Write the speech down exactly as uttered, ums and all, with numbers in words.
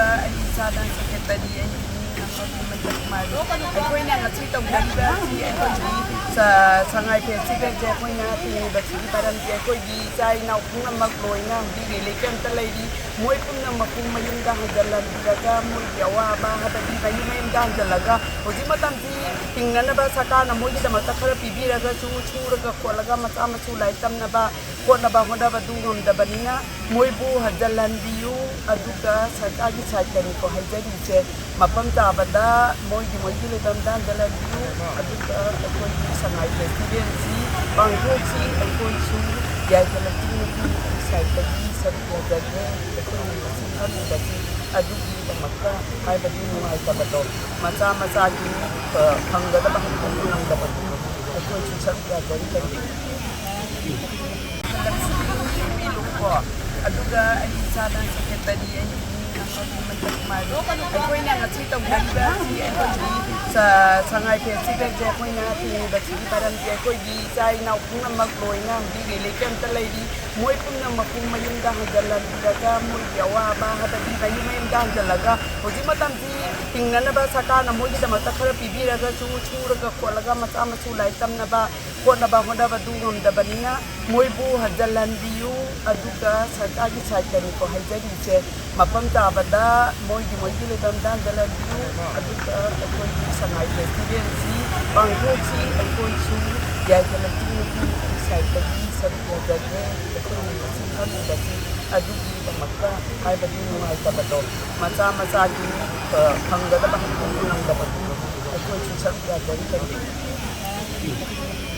ꯑꯩ ꯏꯁꯥꯅ ꯁꯦꯀ꯭ꯔꯦꯇꯔꯤ, ꯑꯩ ꯃꯤꯡ ꯅꯝꯕꯔ ꯀꯨꯟꯃꯥꯊꯣꯏ ꯀꯨꯃꯥꯔꯤ꯫ ꯑꯩꯈꯣꯏꯅ ꯉꯁꯤ ꯇꯧꯖꯔꯤꯕ ꯑꯁꯤ ꯑꯩꯈꯣꯏꯒꯤ ꯁ-, ꯁꯉꯥꯏ ꯐꯦꯁꯇꯤꯚꯦꯜꯁꯦ ꯑꯩꯈꯣꯏꯅ ꯊꯤꯡꯉꯤꯕꯁꯤꯒꯤ ꯃꯔꯝꯗꯤ ꯑꯩꯈꯣꯏꯒꯤ ꯏꯆꯥ ꯏꯅꯥꯎ ꯄꯨꯝꯅꯃꯛ ꯂꯣꯏꯅ ꯍꯧꯖꯤꯛ ꯔꯤꯂꯤꯐ ꯀꯦꯝꯞꯇ ꯂꯩꯔꯤ꯫ ꯃꯣꯏ ꯄꯨꯝꯅꯃꯛꯄꯨ ꯃꯌꯨꯝꯗ ꯍꯟꯖꯤꯜꯍꯟꯕꯤꯔꯒ ꯃꯣꯏꯒꯤ ꯑꯋꯥꯕ ꯍꯥꯏꯕꯗꯤ ꯃꯌꯨꯝ ꯃꯌꯨꯝꯗ ꯍꯟꯖꯤꯜꯂꯒ ꯍꯧꯖꯤꯛ ꯃꯇꯝꯁꯤ ꯍꯤꯡꯅꯅꯕ ꯁꯔꯀꯥꯔꯅ ꯃꯣꯏꯒꯤꯗꯃꯛꯇ ꯈꯔ ꯄꯤꯕꯤꯔꯒꯁꯨ ꯁꯨꯔꯒ ꯈꯣꯠꯂꯒ ꯃꯆꯥ ꯃꯁꯨ ꯂꯥꯏꯔꯤꯛ ꯇꯝꯅꯕ ꯈꯣꯠꯅꯕ ꯍꯣꯠꯅꯕꯗꯨ ꯉꯝꯗꯕꯅꯤꯅ ꯃꯣꯏꯕꯨ ꯍꯟꯖꯤꯜꯍꯟꯕꯤꯌꯨ꯫ ꯑꯗꯨꯒ ꯁꯔꯀꯥꯔꯒꯤ ꯁꯥꯏꯠꯇꯅꯤꯀꯣ ꯍꯥꯏꯖꯔꯤꯁꯦ, ꯃꯐꯝ ꯆꯥꯕꯗ ꯃꯣꯏꯒꯤ ꯃꯣꯏꯒꯤ ꯂꯩꯐꯝꯗ ꯍꯟꯖꯤꯜꯍꯟꯕꯤꯌꯨ꯫ ꯑꯗꯨꯒ ꯑꯩꯈꯣꯏꯒꯤ ꯁꯉꯥꯏ ꯐꯦꯁꯇꯤꯚꯦꯜꯁꯤ ꯄꯥꯡꯊꯣꯛꯁꯤ꯫ ꯑꯩꯈꯣꯏꯁꯨ ꯌꯥꯏꯐ ꯂꯝꯖꯤꯡ ꯅꯨꯄꯤ ꯁꯥꯏꯠꯇꯒꯤ ꯁꯔꯨꯛ ꯌꯥꯖꯒꯦ꯫ ꯑꯩꯈꯣꯏꯅ ꯉꯁꯤ ꯐꯝꯃꯤꯕꯁꯤ ꯑꯗꯨꯒꯤꯗꯃꯛꯇ ꯍꯥꯏꯕꯗꯤ ꯅꯨꯡꯉꯥꯏꯇꯕꯗꯣ ꯃꯆꯥ ꯃꯆꯥꯒꯤ, ꯑ, ꯐꯪꯒꯗꯕ ꯍꯛꯇꯨ ꯐꯪꯉꯝꯗꯕꯒꯤ ꯑꯩꯈꯣꯏꯁꯨ ꯁꯔꯨꯛ ꯌꯥꯖꯔꯤꯕꯅꯤ꯫ ꯀꯣ꯫ ꯑꯗꯨꯒ ꯑꯩ ꯏꯁꯥꯅ ꯁꯦꯀ꯭ꯔꯦꯇꯔꯤ, ꯑꯩ ꯃꯤꯡ ꯅꯝꯕꯔ ꯀꯨꯟꯃꯥꯊꯣꯏ ꯀꯨꯃꯥꯔꯤ꯫ ꯑꯩꯈꯣꯏꯅ ꯉꯁꯤ ꯇꯧꯖꯔꯤꯕ ꯑꯁꯤ ꯑꯩꯈꯣꯏꯒꯤ ꯁ-, ꯁꯉꯥꯏ ꯐꯦꯁꯇꯤꯚꯦꯜꯁꯦ ꯑꯩꯈꯣꯏꯅ ꯊꯤꯡꯉꯤꯕꯁꯤꯒꯤ ꯃꯔꯝꯗꯤ ꯑꯩꯈꯣꯏꯒꯤ ꯏꯆꯥ ꯏꯅꯥꯎ ꯄꯨꯝꯅꯃꯛ ꯂꯣꯏꯅ ꯍꯧꯖꯤꯛ ꯔꯤꯂꯤꯐ ꯀꯦꯝꯞꯇ ꯂꯩꯔꯤ꯫ ꯃꯣꯏ ꯄꯨꯝꯅꯃꯛꯄꯨ ꯃꯌꯨꯝꯗ ꯍꯟꯖꯤꯜꯍꯟꯕꯤꯔꯒ ꯃꯣꯏꯒꯤ ꯑꯋꯥꯕ ꯍꯥꯏꯕꯗꯤ ꯃꯌꯨꯝ ꯃꯌꯨꯝꯗ ꯍꯟꯖꯤꯜꯂꯒ ꯍꯧꯖꯤꯛ ꯃꯇꯝꯁꯤ ꯍꯤꯡꯅꯅꯕ ꯁꯔꯀꯥꯔꯅ ꯃꯣꯏꯒꯤꯗꯃꯛꯇ ꯈꯔ ꯄꯤꯕꯤꯔꯒꯁꯨ ꯁꯨꯔꯒ ꯈꯣꯠꯂꯒ ꯃꯆꯥ ꯃꯁꯨ ꯂꯥꯏꯔꯤꯛ ꯇꯝꯅꯕ ꯈꯣꯠꯅꯕ ꯍꯣꯠꯅꯕꯗꯨ ꯉꯝꯗꯕꯅꯤꯅ ꯃꯣꯏꯕꯨ ꯍꯟꯖꯤꯜꯍꯟꯕꯤꯌꯨ꯫ ꯑꯗꯨꯒ ꯁꯔꯀꯥꯔꯒꯤ ꯁꯥꯏꯠꯇꯅꯤꯀꯣ ꯍꯥꯏꯖꯔꯤꯁꯦ, ꯃꯐꯝ ꯆꯥꯕꯗ ꯃꯣꯏꯒꯤ ꯃꯣꯏꯒꯤ ꯂꯩꯐꯝꯗ ꯍꯟꯖꯤꯜꯍꯟꯕꯤꯌꯨ꯫ ꯑꯗꯨꯒ ꯑꯩꯈꯣꯏꯒꯤ ꯁꯉꯥꯏ ꯐꯦꯁꯇꯤꯚꯦꯜꯁꯤ ꯄꯥꯡꯊꯣꯛꯁꯤ꯫ ꯑꯩꯈꯣꯏꯁꯨ ꯌꯥꯏꯐ ꯂꯝꯖꯤꯡ ꯅꯨꯄꯤ ꯁꯥꯏꯠꯇꯒꯤ ꯁꯔꯨꯛ ꯌꯥꯖꯒꯦ꯫ ꯑꯩꯈꯣꯏꯅ ꯉꯁꯤ ꯐꯝꯃꯤꯕꯁꯤ ꯑꯗꯨꯒꯤꯗꯃꯛꯇ ꯍꯥꯏꯕꯗꯤ ꯅꯨꯡꯉꯥꯏꯇꯕꯗꯣ ꯃꯆꯥ ꯃꯆꯥꯒꯤ, ꯑ, ꯐꯪꯒꯗꯕ ꯍꯛꯇꯨ ꯐꯪꯉꯝꯗꯕꯒꯤ ꯑꯩꯈꯣꯏꯁꯨ ꯁꯔꯨꯛ ꯌꯥꯖꯔꯤꯕꯅꯤ꯫